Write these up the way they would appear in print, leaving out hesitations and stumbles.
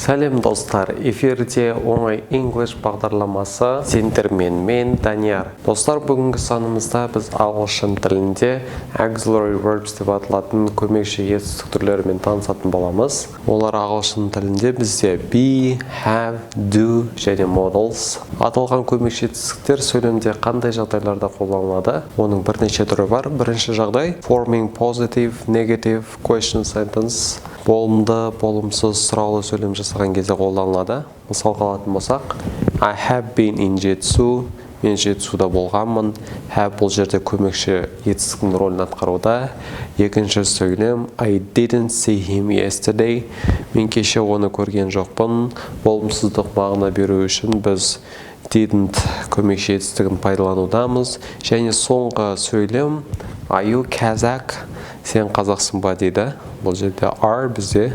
Сәлем, достар! Эфирде «Оңай English» бағдарламасы, сендермен мен, Данияр. Достар, бүгінгі санымызда біз ағылшын тілінде auxiliary verbs деп аталатын көмекші етістік түрлерімен танысатын боламыз. Олар ағылшын тілінде бізде be, have, do және modals. Аталған көмекші етістіктер сөйлемде қандай жағдайларда қолданылады? Оның бірнеше түрі бар. Бірінші жағдай: forming positive, negative, question sentence. Болымды, болымсыз, сұраулы сөйлем жасаған кезде қолданылады. Мысалға алатын болсақ, I have been in Жетісу. Мен Жетісуда болғанмын. Have бұл жерде көмекші етістіктің рөлін атқаруда. Екінші сөйлем: I didn't see him yesterday. Мен кеше оны көрген жоқпын. Болымсыздық мағына беру үшін біз didn't көмекші етістігін пайдаланудамыз. Және соңғы сөйлем: Are you Kazakh? Сен қазақсың ба, дейді. Бұл жерде are бізде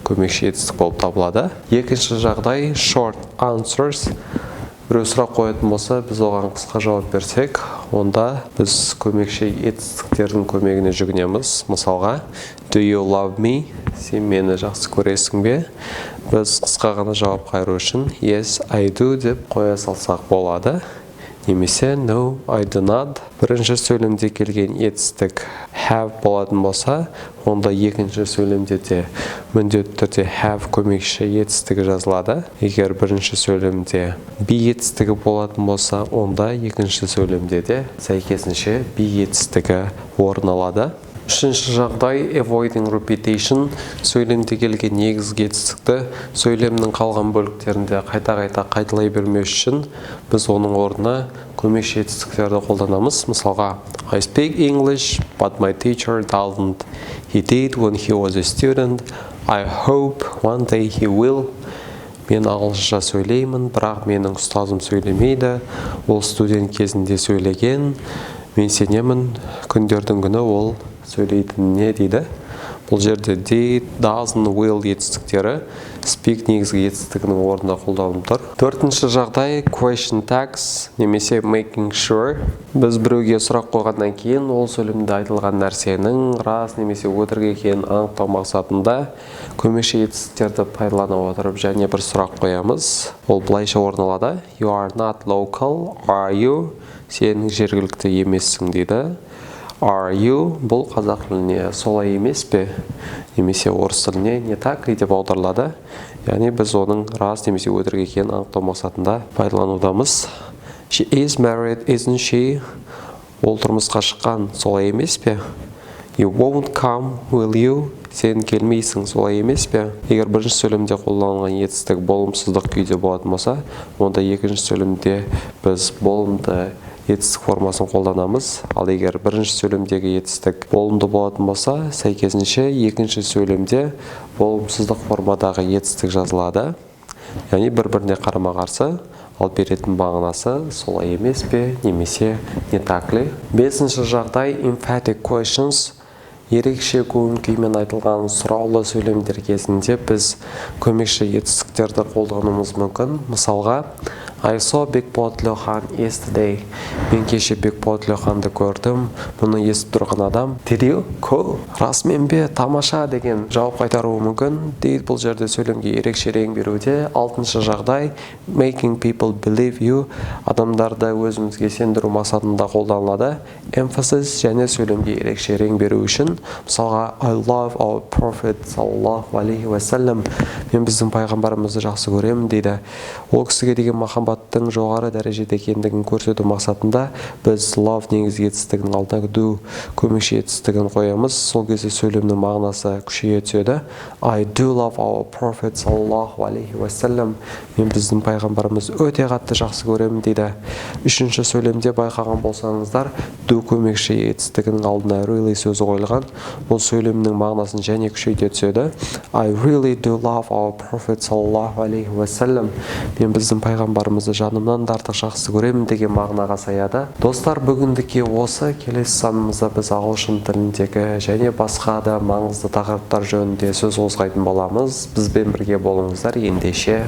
көмекші етістік болып табылады. Екінші жағдай: short answers. Біреу сұрақ қоятын болса, біз оған қысқа жауап берсек, онда біз көмекші етістіктердің көмегіне жүгінеміз. Мысалға, Do you love me? Сен мені жақсы көресің бе? Біз қысқа ғана жауап қайыру үшін Yes, I do деп қоя салсақ болады немесе No, I do not. Бірінші сөйлемде келген етістік have болатын болса, онда екінші сөйлемде де міндетті түрде have көмекші етістігі жазылады. Егер бірінші сөйлемде be етістігі болатын болса, онда екінші сөйлемде де сәйкесінше be етістігі орын алады. Үшінші жағдай: avoiding repetition. Сөйлемде келген негізгі етістікті сөйлемнің қалған бөліктерінде қайта-қайта қайталай бермеу үшін біз оның орнына көмекші етістіктерді қолданамыз. Мысалға, I speak English, but my teacher doesn't. He did when he was a student. I hope one day he will. Мен ағылшынша сөйлеймін, бірақ менің ұстазым сөйлемейді. Ол студент кезінде сөйлеген. Мен сенемін, күндердің күні ол сөйлейтініне, дейді. Бұл жерде did, doesn't, will етістіктері speak негізгі етістігінің орнына қолданылып тұр. Төртінші жағдай: question tags немесе making sure. Біз біреуге сұрақ қойғаннан кейін ол сөйлемде айтылған нәрсенің рас немесе өтірік екенін анықтау мақсатында көмекші етістіктерді пайдалана отырып және бір сұрақ қоямыз. Ол былайша орын алады: You are not local, are you? Сен жергілікті емессің, дейді. Are you бұл қазақ тіліне солай емес пе немесе орыс тіліне не так ли деп аударылады. Яғни біз оның рас немесе өтірік екенін анықтау мақсатында пайдаланудамыз. She is married, isn't she? Ол тұрмысқа шыққан, солай емес пе? You won't come, will you? Сен келмейсің, солай емес пе? Егер бірінші сөйлемде қолданылған етістік болымсыздық күйде болатын болса, онда екінші сөйлемде біз болымды етістік формасын қолданамыз. Ал егер бірінші сөйлемдегі етістік болымды болатын болса, сәйкесінше екінші сөйлемде болымсыздық формадағы етістік жазылады. Яғни бір біріне қарама қарсы, ал беретін мағынасы солай емес пе немесе не так ли. Бесінші жағдай: emphatic questions. Ерекше көңіл күймен айтылған сұраулы сөйлемдер кезінде біз көмекші етістіктерді қолдануымыз мүмкін. Мысалға, I saw Бекболат Тілеухан yesterday. Мен кеше Бекболат Тілеуханды көрдім. Мұны естіп тұрған адам Did you? Cool. Расымен бе? Тамаша деген жауап қайтаруы мүмкін. Did бұл жерде сөйлемге ерекше рең беруде. Алтыншы жағдай: making people believe you. Адамдарды өзімізге сендіру мақсатында қолданылады. Emphasis және сөйлемге ерекше рең беру үшін. Мысалға, I love our prophet саллаллаху алейхи уассалам. Мен біздің пайғамбарымызды жақсы көремін, дейді. Ол кісіге деген махаббаттың жоғары дәрежеде екендігін көрсету мақсатында біз love негізгі етістігінің алдына do көмекші етістігін қоямыз. Сол кезде сөйлемнің мағынасы күшейе түседі. I do love our prophet саллаллаху алейхи уассалам. Мен біздің пайғамбарымызды өте қатты жақсы көремін, дейді. Үшінші сөйлемде байқаған болсаңыздар, do көмекші етістігінің алдына really сөзі қойылған. Бұл сөйлемнің мағынасын және күшейте түседі. I really do love our prophet саллаллаху алейхи уассалам. Мен біздің пайғамбарымызды жанымнан да артық жақсы көремін деген мағынаға саяды. Достар, бүгіндікке осы. Келесі санымызда біз ағылшын тіліндегі және басқа да маңызды тақырыптар жөнінде сөз қозғайтын боламыз. Бізбен бірге болыңыздар ендеше.